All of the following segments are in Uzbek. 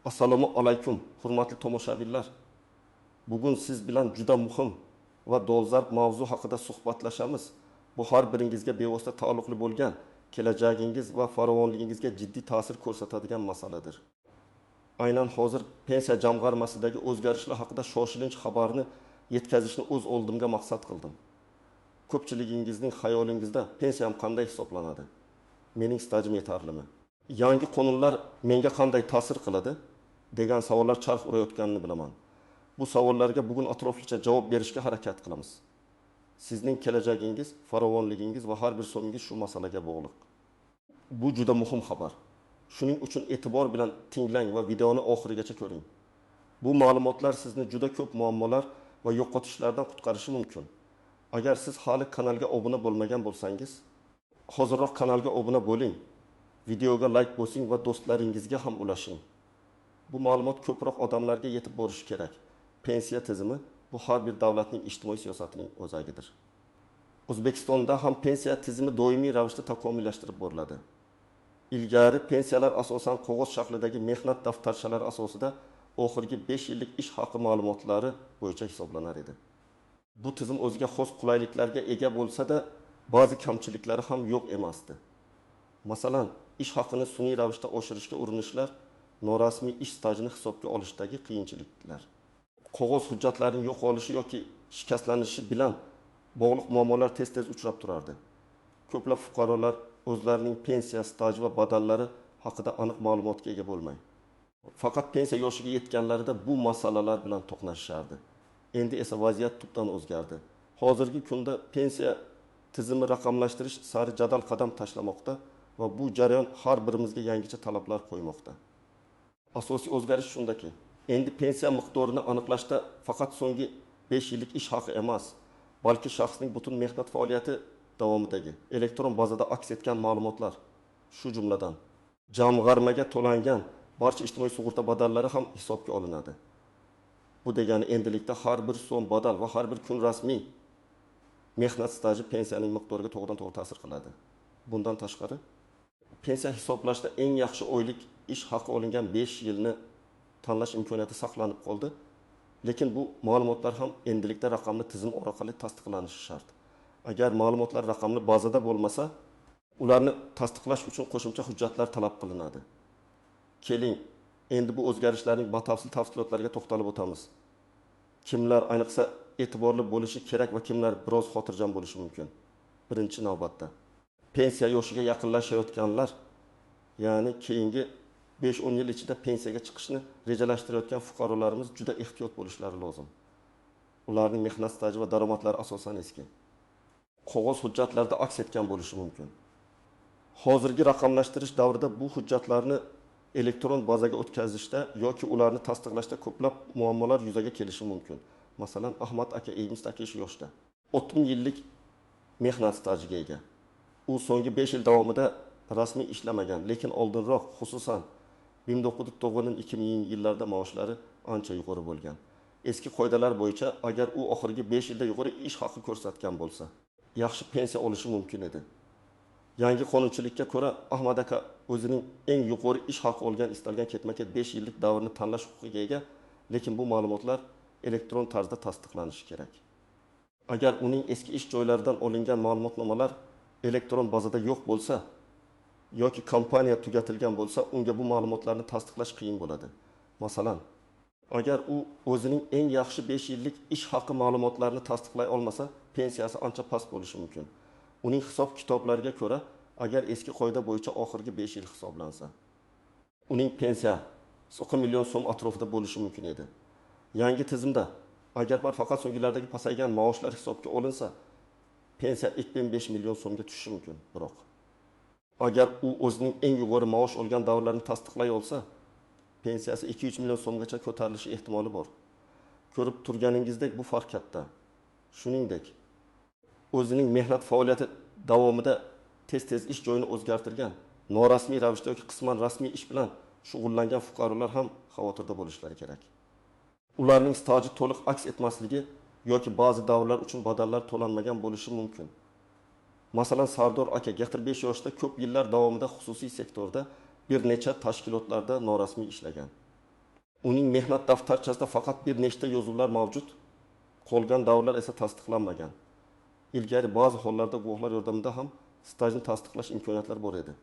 Assalomu alaykum, hurmatli tomoshabinlar. Bugun siz bilan juda muhim va dolzarb mavzu haqida suhbatlashamiz. Bu har biringizga bevosita taalluqli bo'lgan, kelajagingiz va farovonligingizga jiddiy ta'sir ko'rsatadigan masaladir. Aynan hozir pensiya jamg'armasidagi o'zgarishlar haqida shoshilinch xabarni yetkazishni o'z oldimga maqsad qildim. Ko'pchiligingizning xayolingizda pensiyam qanday hisoblanadi? Mening stajim yetarlimi? Yangi qonunlar menga qanday ta'sir qiladi degan savollar charx urayotganini bilaman. Bu savollarga bugun atroflicha javob berishga harakat qilamiz. Sizning kelajagingiz, farovonligingiz va har bir so'mingiz shu masalaga bog'liq. Bu juda muhim xabar. Shuning uchun e'tibor bilan tinglang va videoni oxirigacha ko'ring. Bu ma'lumotlar sizni juda ko'p muammolar va yo'qotishlardan qutqarishi mumkin. Agar siz hali kanalga obuna bo'lmagan bo'lsangiz, hozirroq kanalga obuna bo'ling. Videoga like bosing va do'stlaringizga ham ulashing. Bu ma'lumot ko'proq odamlarga yetib borishi kerak. Pensiya tizimi bu har bir davlatning ijtimoiy siyosatining o'zagidir. O'zbekistonda ham pensiya tizimi doimiy ravishda takomillashtirib boriladi. Ilgari pensiyalar asosan qog'oz shaklidagi mehnat daftarchalari asosida oxirgi 5 yillik ish haqi ma'lumotlari bo'yicha hisoblanar edi. Bu tizim o'ziga xos qulayliklarga ega bo'lsa-da, ba'zi kamchiliklari ham yo'q emasdi. Masalan, ish haqini sun'iy ravishda oshirishga urinishlar, norasmiy ish stajini hisobga olishdagi qiyinchiliklar, qog'oz hujjatlarining yo'qolishi yoki shikastlanishi bilan bog'liq muammolar tez-tez uchrab turardi. Ko'plab fuqarolar o'zlarining pensiya staji va badallari haqida aniq ma'lumotga ega bo'lmay, faqat pensiya yoshiga yetganlarida bu masalalar bilan to'qnashishardi. Endi esa vaziyat tubdan o'zgardi. Hozirgi kunda pensiya tizimi raqamlashtirish sari jadal qadam tashlamoqda va bu jarayon har birimizga yangicha talablar qo'ymoqda. Asosiy o'zgarish shundaki, endi pensiya miqdorini aniqlashda faqat so'nggi 5 yillik ish haqi emas, balki shaxsning butun mehnat faoliyati davomidagi elektron bazada aks etgan ma'lumotlar, shu jumladan jamg'armaga to'langan barcha ijtimoiy sug'urta badallari ham hisobga olinadi. Bu degani endilikda har bir so'm badal va har bir kun rasmiy mehnat staji pensiyaning miqdoriga to'g'ridan-to'g'ri ta'sir qiladi. Bundan tashqari, pensiya hisoblashda eng yaxshi oylik ish haqi olingan 5 yilni tanlash imkoniyati saqlanib qoldi. Lekin bu ma'lumotlar ham endilikda raqamli tizim orqali tasdiqlanishi shart. Agar ma'lumotlar raqamli bazada bo'lmasa, ularni tasdiqlash uchun qo'shimcha hujjatlar talab qilinadi. Keling, endi bu o'zgarishlarning batafsil tafsilotlariga to'xtalib o'tamiz. Kimlar ayniqsa e'tiborli bo'lishi kerak va kimlar biroz xotirjam bo'lishi mumkin? Birinchi navbatda pensiya yoshiga yaqinlashayotganlar, ya'ni keyingi 5-10 yil ichida pensiyaga chiqishni rejalashtirayotgan fuqarolarimiz juda ehtiyot bo'lishlari lozim. Ularning mehnat staji va daromadlari asosan eski qog'oz hujjatlarda aks etgan bo'lishi mumkin. Hozirgi raqamlashtirish davrida bu hujjatlarni elektron bazaga o'tkazishda yoki ularni tasdiqlashda ko'plab muammolar yuzaga kelishi mumkin. Masalan, Ahmad aka 28 yoshda, 60 yillik mehnat stajiga ega. U so'nggi 5 yil davomida rasmiy ishlamagan, lekin oldinroq, xususan 1990-2000 yillarda maoshlari ancha yuqori bo'lgan. Eski qoidalar bo'yicha agar u oxirgi 5 yilda yuqori ish haqi ko'rsatgan bo'lsa, yaxshi pensiya olishi mumkin edi. Yangi qonunchilikka ko'ra Ahmad aka o'zining eng yuqori ish haqi olgan istalgan ketma-ket 5 yillik davrni tanlash huquqiga ega, lekin bu ma'lumotlar elektron tarzda tasdiqlanishi kerak. Agar uning eski ish joylaridan olingan ma'lumotnomalar elektron bazada yo'q bo'lsa yoki kompaniya tugatilgan bo'lsa, unga bu ma'lumotlarni tasdiqlash qiyin bo'ladi. Masalan, agar u o'zining eng yaxshi 5 yillik ish haqi ma'lumotlarini tasdiqlay olmasa, pensiyasi ancha past bo'lishi mumkin. Uning hisob-kitoblariga ko'ra, agar eski qoida bo'yicha oxirgi 5 yil hisoblansa, uning pensiyasi 2 million so'm atrofida bo'lishi mumkin edi. Yangi tizimda agar faqat so'nggi yillardagi pasaygan maoshlar hisobga olinsa, pensiya 2,5 million so'mga tushishi mumkin. Biroq agar u o'zining eng yuqori maosh olgan davrlarini tasdiqlay olsa, pensiyasi 2-3 million so'mgacha ko'tarilishi ehtimoli bor. Ko'rib turganingizdek, bu farq katta. Shuningdek, o'zining mehnat faoliyati davomida tez-tez ish joyini o'zgartirgan, norasmiy ravishda yoki qisman rasmiy ish bilan shug'ullangan fuqarolar ham xavotirda bo'lishlari kerak. Ularning staji to'liq aks etmasligi yoki ba'zi davrlar uchun badallar to'lanmagan bo'lishi mumkin. Masalan, Sardor aka 45 yoshda ko'p yillar davomida xususiy sektorda bir necha tashkilotlarda norasmiy ishlagan. Uning mehnat daftarchasida faqat bir nechta yozuvlar mavjud, qolgan davrlar esa tasdiqlanmagan. Ilgari ba'zi hollarda guvohlar yordamida ham stajni tasdiqlash imkoniyatlari bor edi.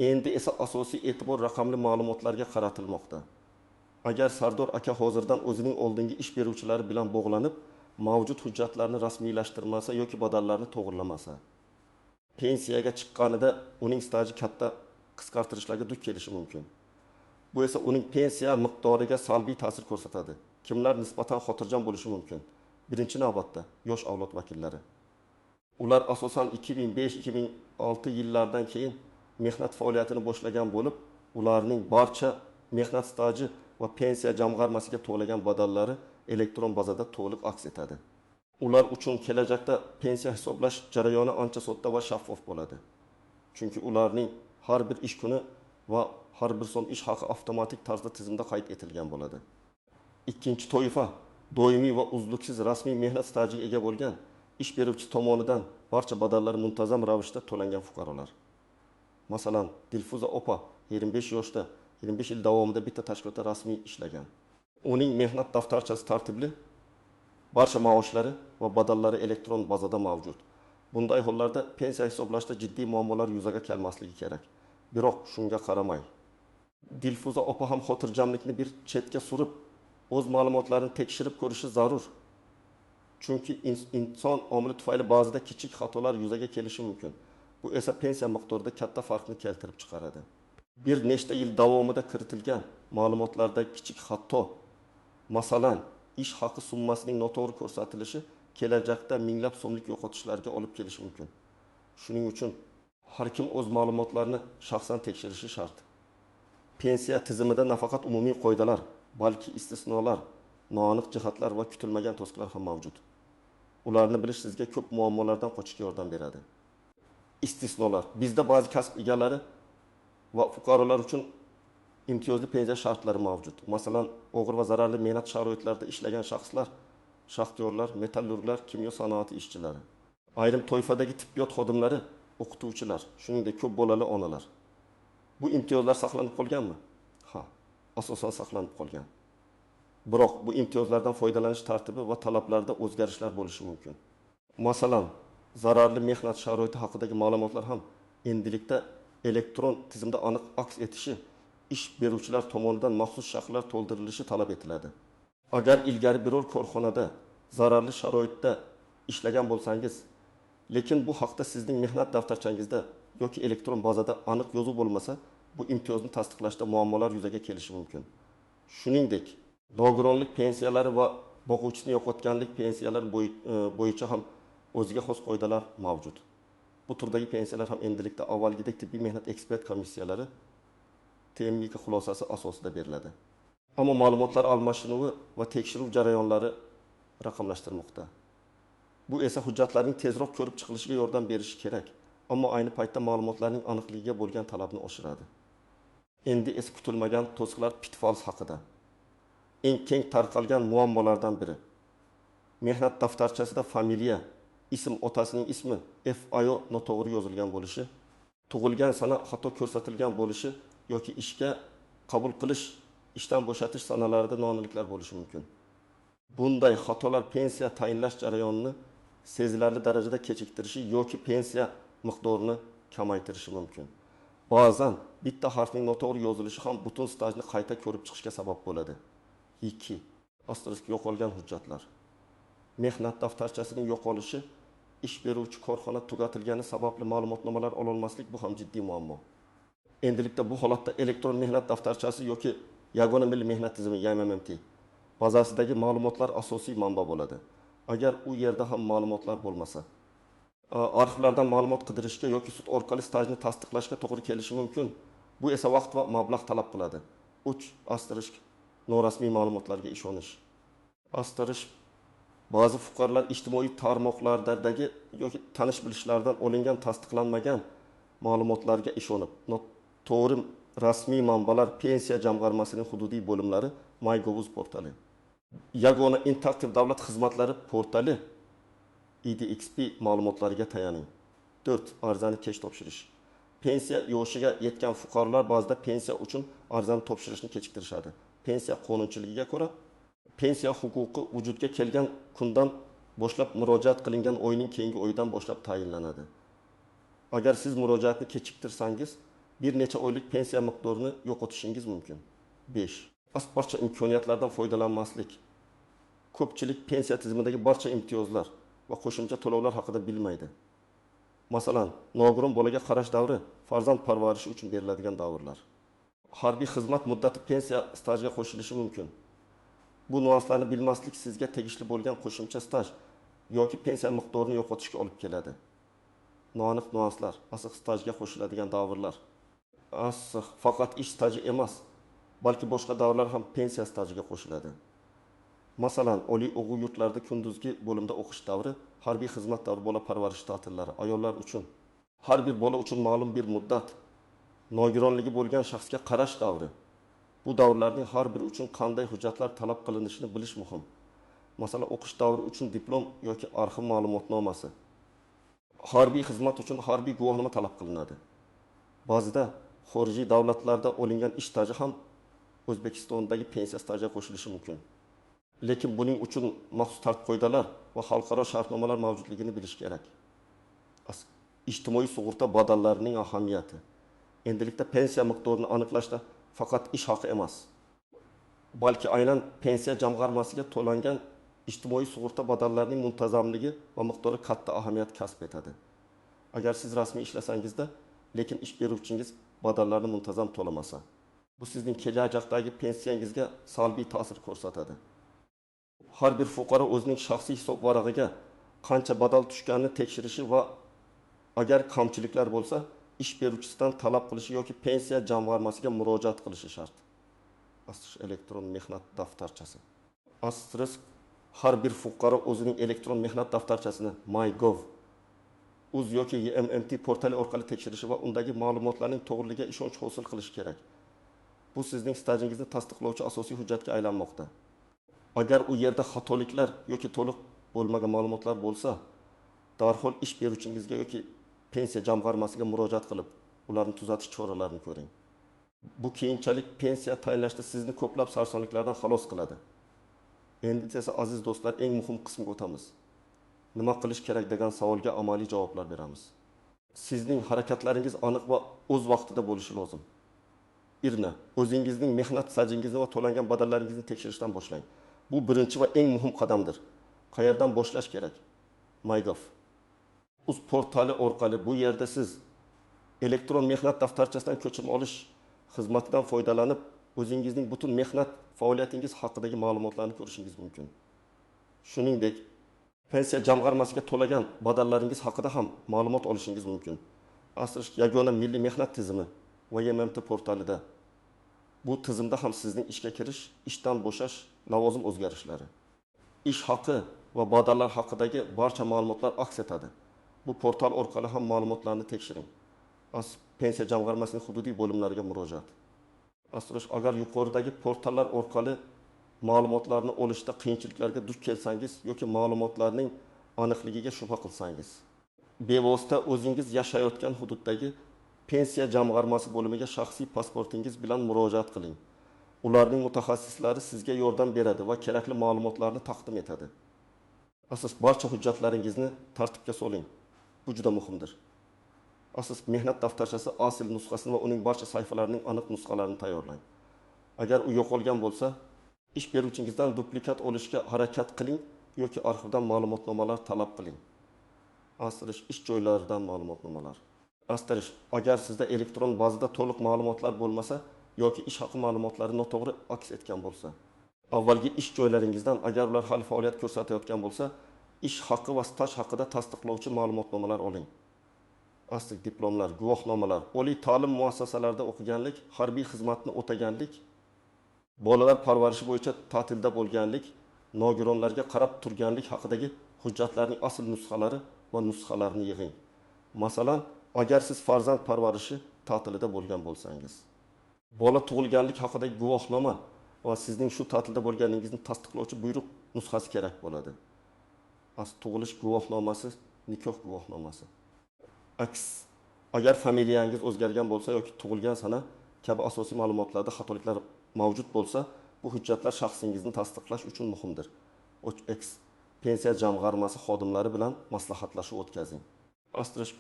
Endi esa asosiy e'tibor raqamli ma'lumotlarga qaratilmoqda. Agar Sardor aka hozirdan o'zining oldingi ish beruvchilari bilan bog'lanib, mavjud hujjatlarni rasmiylashtirmasa yoki badallarni to'g'rilamasa, pensiyaga chiqqanida uning staji katta qisqartirishlarga duch kelishi mumkin. Bu esa uning pensiya miqdoriga salbiy ta'sir ko'rsatadi. Kimlar nisbatan xotirjam bo'lishi mumkin? Birinchi navbatda yosh avlod vakillari. Ular asosan 2005-2006 yillardan keyin mehnat faoliyatini boshlagan bo'lib, ularning barcha mehnat staji va pensiya jamg'armasiga to'lagan badallari elektron bazada to'liq aks etadi. Ular uchun kelajakda pensiya hisoblash jarayoni ancha sodda va shaffof bo'ladi. Chunki ularning har bir ish kuni va har bir so'm ish haqi avtomatik tarzda tizimda qayd etilgan bo'ladi. Ikkinchi toifa doimiy va uzluksiz rasmiy mehnat stajiga ega bo'lgan ish beruvchi tomonidan barcha badallar muntazam ravishda to'langan fuqarolar. Masalan, Dilfuza opa 25 yoshda 25 yil davomida bitta tashkilotda rasmiy ishlagan. Uning mehnat daftarchasi tartibli, barcha maoshlari va badallari elektron bazada mavjud. Bunday hollarda pensiya hisoblashda jiddiy muammolar yuzaga kelmasligi kerak. Biroq shunga qaramay, Dilfuza opa ham xotirjamlikni bir chetga surib, o'z ma'lumotlarini tekshirib ko'rishi zarur. Chunki inson omili tufayli ba'zida kichik xatolar yuzaga kelishi mumkin. Bu esa pensiya miqdorida katta farqni keltirib chiqaradi. Bir nechta yil davomida kiritilgan ma'lumotlarda kichik xato, masalan, ish haqi summasining noto'g'ri ko'rsatilishi kelajakda minglab so'mlik yo'qotishlarga olib kelishi mumkin. Shuning uchun har kim o'z ma'lumotlarini shaxsan tekshirishi shart. Pensiya tizimida nafaqat umumiy qoidalar, balki istisnolar, noaniq jihatlar va kutilmagan to'siqlar ham mavjud. Ularni bilish sizga ko'p muammolardan qochishga yordam beradi. Istisnolar. Bizda ba'zi kasb egalari va fuqarolar uchun imtiyozli pensiya shartlari mavjud. Masalan, og'ir va zararli mehnat sharoitlarida ishlagan shaxslar, shaxtyorlar, metallurglar, kimyo sanoati ishchilari, ayrim toifadagi tibbiyot xodimlari, o'qituvchilar, shuningdek ko'p bolali onalar. Bu imtiyozlar saqlanib qolganmi? Ha, asosan saqlanib qolgan. Biroq bu imtiyozlardan foydalanish tartibi va talablarda o'zgarishlar bo'lishi mumkin. Masalan, zararli mehnat sharoiti haqidagi ma'lumotlar ham endilikda elektron tizimda aniq aks etishi, ish beruvchilar tomonidan maxsus shakllar to'ldirilishi talab etiladi. Agar ilgari biror korxonada zararli sharoitda ishlagan bo'lsangiz, lekin bu haqda sizning mehnat daftarchangizda yoki elektron bazada aniq yozuv bo'lmasa, bu imtiyozni tasdiqlashda muammolar yuzaga kelishi mumkin. Shuningdek, nogironlik pensiyalari va boquvchisini yo'qotganlik pensiyalari bo'yicha ham o'ziga xos qoidalar mavjud. Bu turdagi pensiyalar ham endilikda avvalgidek tibbiy mehnat ekspert komissiyalari TMK xulosasi asosida beriladi. Ammo ma'lumotlar almashinuvi va tekshiruv jarayonlari raqamlashtirilmoqda. Bu esa hujjatlarning tezroq ko'rib chiqilishiga yordam berishi kerak, ammo ayni paytda ma'lumotlarning aniqligiga bo'lgan talabni oshiradi. Endi esa kutilmagan to'siqlar pitfalls haqida. Eng keng tarqalgan muammolardan biri. Mehnat daftarchasida familiya, ism, otasining ismi, FIO noto'g'ri yozilgan bo'lishi, tug'ilgan sana xato ko'rsatilgan bo'lishi yoki ishga qabul qilish, ishdan bo'shatish sanalarida noaniqliklar bo'lishi mumkin. Bunday xatolar pensiya tayinlash jarayonini sezilarli darajada kechiktirishi yoki pensiya miqdorini kamaytirishi mumkin. Ba'zan bitta harfning noto'g'ri yozilishi ham butun stajni qayta ko'rib chiqishga sabab bo'ladi. 2. Asterisk yo'qolgan hujjatlar. Mehnat daftarchasining yo'qolishi, ish beruvchi korxona tugatilgani sababli ma'lumotnomalar ololmaslik bu ham jiddiy muammo. Endilikda bu holatda elektron mehnat daftarchasi yoki yagona milliy mehnat tizimi YMMT bazasidagi ma'lumotlar asosiy manba bo'ladi. Agar u yerda ham ma'lumotlar bo'lmasa, arxivlardan ma'lumot qidirishga yoki sud orqali stajni tasdiqlashga to'g'ri kelishi mumkin. Bu esa vaqt va mablag' talab qiladi. 3. Asterisk norasmiy ma'lumotlarga ishonish. Asterisk ba'zi fuqarolar ijtimoiy tarmoqlardagi yoki tanish bilishlardan olingan tasdiqlanmagan ma'lumotlarga ishonib, to'g'ri rasmiy manbalar pensiya jamg'armasining hududiy bo'limlari MyGov.uz portali, yagona interaktiv davlat xizmatlari portali IDXP ma'lumotlariga tayaning. 4. Arizani kech topshirish. Pensiya yoshiga yetgan fuqarolar ba'zida pensiya uchun arizani topshirishni kechiktirishadi. Pensiya qonunchiligiga ko'ra, pensiya huquqi vujudga kelgan kundan boshlab murojaat qilingan oyning keyingi oyidan boshlab tayinlanadi. Agar siz murojaatni kechiktirsangiz, bir necha oylik pensiya miqdorini yo'qotishingiz mumkin. 5. Barcha imkoniyatlardan foydalanmaslik. Ko'pchilik pensiya tizimidagi barcha imtiyozlar va qo'shimcha to'lovlar haqida bilmaydi. Masalan, nogiron bolaga qarash davri farzand parvarishi uchun beriladigan davrlar. Harbiy xizmat muddati pensiya stajiga qo'shilishi mumkin. Bu nuanslarni bilmaslik sizga tegishli bo'lgan qo'shimcha staj yoki pensiya miqdorini yo'qotishga olib keladi. Noaniq nuanslar, asl stajga qo'shiladigan davrlar. Asl faqat ish staji emas, balki boshqa davrlar ham pensiya stajiga qo'shiladi. Masalan, oliy o'quv yurtlarida kunduzgi bo'limda o'qish davri, harbiy xizmat davri, bola parvarish ta'tillari, ayollar uchun har bir bola uchun ma'lum bir muddat, nogironligi bo'lgan shaxsga qarash davri. Bu davrlarning har biri uchun qanday hujjatlar talab qilinishini bilish muhim. Masalan, o'qish davri uchun diplom yoki arxiv ma'lumotnomasi. Harbiy xizmat uchun harbiy guvohnoma talab qilinadi. Ba'zida xorijiy davlatlarda olingan ish staji ham O'zbekistondagi pensiya stajiga qo'shilishi mumkin. Lekin buning uchun maxsus tartib-qoidalar va xalqaro shartnomalar mavjudligini bilish kerak. Ijtimoiy sug'urta badallarining ahamiyati. Endilikda pensiya miqdorini aniqlashda faqat ish haqi emas, balki aynan pensiya jamg'armasiga to'langan ijtimoiy sug'urta badallarining muntazamligi va miqdori katta ahamiyat kasb etadi. Agar siz rasmiy ishlasangizda, lekin ish beruvchingiz badallarni muntazam to'lamasa, bu sizning kelajakdagi pensiyangizga salbiy ta'sir ko'rsatadi. Har bir fuqaro o'zining shaxsiy hisob varag'iga qancha badal tushganini tekshirishi va agar kamchiliklar bo'lsa, ish beruvchisidan talab qilishi yoki pensiya jamg'armasiga murojaat qilishi shart. Elektron mehnat daftarchasi. Asterisk har bir fuqaro o'zining elektron mehnat daftarchasini MyGov uz yoki MMT portali orqali tekshirishi va undagi ma'lumotlarning to'g'riligiga ishonch hosil qilishi kerak. Bu sizning stajingizni tasdiqlovchi asosiy hujjatga aylanmoqda. Agar u yerda xatoliklar yoki to'liq bo'lmagan ma'lumotlar bo'lsa, darhol ish beruvchingizga yoki pensiya jamg'armasiga murojaat qilib, ularni tuzatish choralarini ko'ring. Bu keyinchalik pensiya tayinlashda sizni ko'plab sarsonliklardan xalos qiladi. Endi esa aziz do'stlar, eng muhim qismga o'tamiz. Nima qilish kerak degan savolga amaliy javoblar beramiz. Sizning harakatlaringiz aniq va o'z vaqtida bo'lishi lozim. Irna, o'zingizning mehnat stajingizni va to'langan badallaringizni tekshirishdan boshlang. Bu birinchi va eng muhim qadamdir. Qayerdan boshlash kerak? MyGov uz portali orqali bu yerda siz elektron mehnat daftarchasidan ko'chirma olish xizmatidan foydalanib, o'zingizning butun mehnat faoliyatingiz haqidagi ma'lumotlarni ko'rishingiz mumkin. Shuningdek, pensiya jamg'armasiga to'lagan badallaringiz haqida ham ma'lumot olishingiz mumkin. Asrish yagona milliy mehnat tizimi va MMT portalida. Bu tizimda ham sizning ishga kirish, ishdan bo'shash, lavozim o'zgarishlari, ish haqi va badallar haqidagi barcha ma'lumotlar aks etadi. Bu portal orqali ham ma'lumotlarni tekshiring. Pensiya jamg'armasining hududiy bo'limlariga murojaat. Asrish, agar yuqoridagi portallar orqali ma'lumotlarni olishda qiyinchiliklarga duch kelsangiz yoki ma'lumotlarning aniqligiga shubha qilsangiz, bevosita o'zingiz yashayotgan hududdagi pensiya jamg'armasi bo'limiga shaxsiy pasportingiz bilan murojaat qiling. Ularning mutaxassislari sizga yordam beradi va kerakli ma'lumotlarni taqdim etadi. Asos barcha hujjatlaringizni tartibga soling. Bu juda muhimdir. Asos mehnat daftarchasi asl nusxasini va uning barcha sahifalarining aniq nusxalarini tayyorlang. Agar u yo'qolgan bo'lsa, ish beruvchingizdan duplikat olishga harakat qiling yoki arxivdan ma'lumotnomalar talab qiling. Asirish ish joylaridan ma'lumotnomalar. Asterish, agar sizda elektron bazada to'liq ma'lumotlar bo'lmasa yoki ish haqi ma'lumotlari noto'g'ri aks etgan bo'lsa, avvalgi ish joylaringizdan agar ular hali faoliyat ko'rsatayotgan bo'lsa, ish haqi va staj haqida tasdiqlovchi ma'lumotnomalar oling. Asterish, diplomlar, guvohnomalar, oliy ta'lim muassasalarida o'qiganlik, harbiy xizmatni o'taganlik, bolalar parvarishi bo'yicha ta'tilda bo'lganlik, nogironlarga qarab turganlik haqidagi hujjatlarning asl nusxalari va nusxalarini yig'ing. Masalan, agar siz farzand parvarishi ta'tilida bo'lgan bo'lsangiz, bola tug'ilganlik haqidagi guvohnoma va sizning shu ta'tilda bo'lganingizni tasdiqlovchi buyruq nusxasi kerak bo'ladi. Tug'ilish guvohnomasi, nikoh guvohnomasi. Aks Agar familiyangiz o'zgargan bo'lsa yoki tug'ilgan sana kabi asosiy ma'lumotlarda xatoliklar mavjud bo'lsa, bu hujjatlar shaxsingizni tasdiqlash uchun muhimdir. X Pensiya jamg'armasi xodimlari bilan maslahatlashuv o'tkazing. Asterisk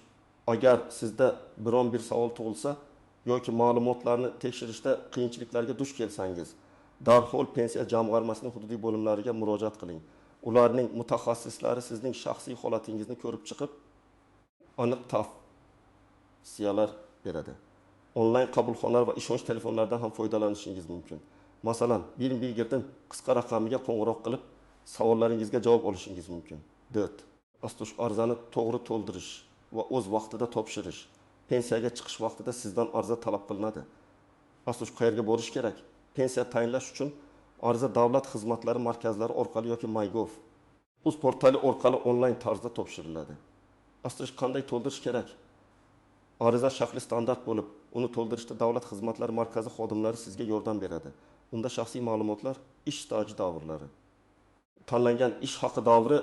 Agar sizda biron bir savol tug'ilsa yoki ma'lumotlarni tekshirishda qiyinchiliklarga duch kelsangiz, darhol Pensiya jamg'armasining hududiy bo'limlariga murojaat qiling. Ularning mutaxassislari sizning shaxsiy holatingizni ko'rib chiqib, aniq tavsiyalar beradi. Onlayn qabulxonalar va ishonch telefonlaridan ham foydalanishingiz mumkin. Masalan, 120 qisqa raqamiga qo'ng'iroq qilib, savollaringizga javob olishingiz mumkin. 4. Asterisk Arizani to'g'ri to'ldirish va o'z vaqtida topshirish. Pensiyaga chiqish vaqtida sizdan ariza talab qilinadi. Asterisk Qayerga borish kerak? Pensiya tayinlash uchun ariza davlat xizmatlari markazlari orqali yoki MyGov uz portali orqali onlayn tarzda topshiriladi. Asterisk Qanday to'ldirish kerak? Ariza shakli standart bo'lib, uni to'ldirishda davlat xizmatlari markazi xodimlari sizga yordam beradi. Unda shaxsiy ma'lumotlar, ish staji davrlari, tanlangan ish haqi davri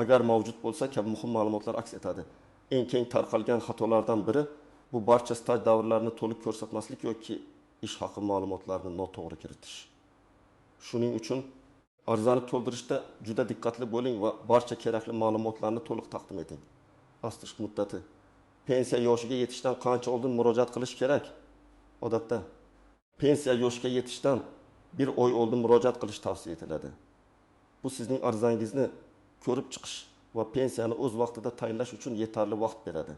agar mavjud bo'lsa kabi muhim ma'lumotlar aks etadi. Eng keng tarqalgan xatolardan biri bu barcha staj davrlarini to'liq ko'rsatmaslik yoki ish haqi ma'lumotlarini noto'g'ri kiritish. Shuning uchun arizani to'ldirishda juda diqqatli bo'ling va barcha kerakli ma'lumotlarni to'liq taqdim eting. Asterisk muddati. Pensiya yoshiga yetishdan qancha oldin murojaat qilish kerak? Odatda pensiya yoshiga yetishdan bir oy oldin murojaat qilish tavsiya etiladi. Bu sizning arizangizni ko'rib chiqish va pensiyani o'z vaqtida tayinlash uchun yetarli vaqt beradi.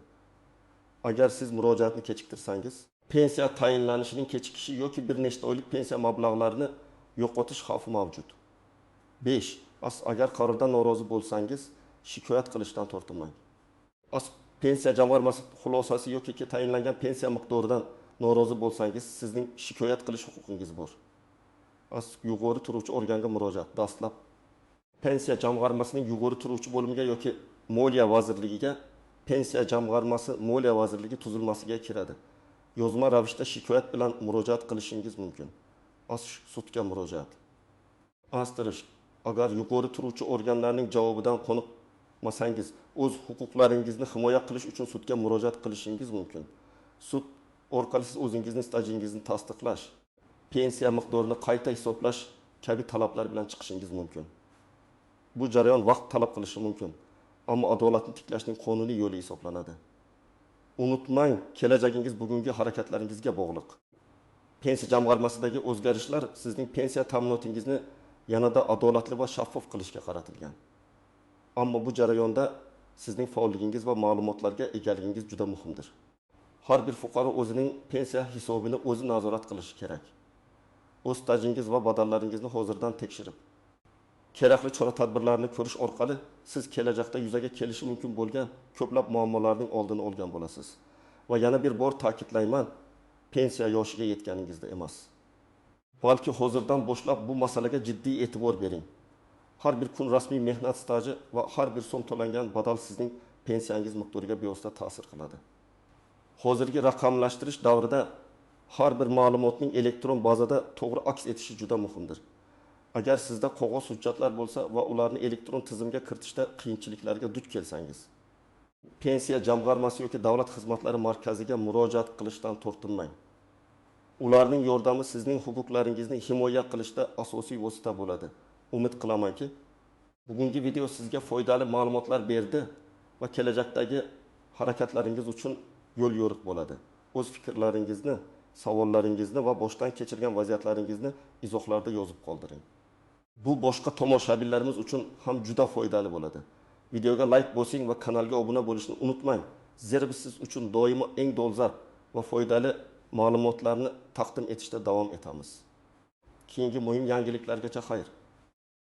Agar siz murojaatni kechiktirsangiz, pensiya tayinlanishining kechikishi yoki bir nechta oylik pensiya mablag'larini yo'qotish xavfi mavjud. 5. Agar qarordan norozi bo'lsangiz, shikoyat qilishdan tortinmang. Pensiya jamg'armasi xulosasi yoki tayinlangan pensiya miqdoridan norozi bo'lsangiz, sizning shikoyat qilish huquqingiz bor. Yuqori turuvchi organga murojaat. Dastlab Pensiya jamg'armasining yuqori turuvchi bo'limiga yoki Moliya vazirligiga, Pensiya jamg'armasi Moliya vazirligi tuzilmasiga kiradi. Yozma ravishda shikoyat bilan murojaat qilishingiz mumkin. Sudga murojaat. Asterisk Agar yuqori turuvchi organlarning javobidan qoniqmasangiz, o'z huquqlaringizni himoya qilish uchun sudga murojaat qilishingiz mumkin. Sud orqali siz o'zingizni stajingizni tasdiqlash, pensiya miqdorini qayta hisoblash kabi talablar bilan chiqishingiz mumkin. Bu jarayon vaqt talab qilishi mumkin, ammo adolatni tiklashning qonuniy yo'li hisoblanadi. Unutmang, kelajagingiz bugungi harakatlaringizga bog'liq. Pensiya jamg'armasidagi o'zgarishlar sizning pensiya ta'minotingizni yanada adolatli va shaffof qilishga qaratilgan. Ammo bu jarayonda sizning faolligingiz va ma'lumotlarga egaligingiz juda muhimdir. Har bir fuqaro o'zining pensiya hisobini o'zi nazorat qilishi kerak. O'z stajingiz va badallaringizni hozirdan tekshirib, kerakli chora-tadbirlarni ko'rish orqali siz kelajakda yuzaga kelishi mumkin bo'lgan ko'plab muammolarning oldini olgan bo'lasiz. Va yana bir bor ta'kidlayman, pensiya yoshiga yetganingizda emas, balki hozirdan boshlab bu masalaga jiddiy e'tibor bering. Har bir kun rasmiy mehnat staji va har bir so'm to'langan badal sizning pensiyangiz miqdoriga bevosita ta'sir qiladi. Hozirgi raqamlashtirish davrida har bir ma'lumotning elektron bazada to'g'ri aks etishi juda muhimdir. Agar sizda qog'oz hujjatlar bo'lsa va ularni elektron tizimga kiritishda qiyinchiliklarga duch kelsangiz, Pensiya jamg'armasi yoki davlat xizmatlari markaziga murojaat qilishdan tortinmang. Ularning yordami sizning huquqlaringizni himoya qilishda asosiy vosita bo'ladi. Umid qilamanki, bugungi video sizga foydali ma'lumotlar berdi va kelajakdagi harakatlaringiz uchun yo'l yo'riq bo'ladi. O'z fikrlaringizni, savollaringizni va boshdan kechirgan vaziyatlaringizni izohlarda yozib qoldiring. Bu boshqa tomoshabinlarimiz uchun ham juda foydali bo'ladi. Videoga like bosing va kanalga obuna bo'lishni unutmang. Zero biz siz uchun doimo eng dolzarb va foydali ma'lumotlarni taqdim etishda davom etamiz. Keyingi muhim yangiliklargacha xayr.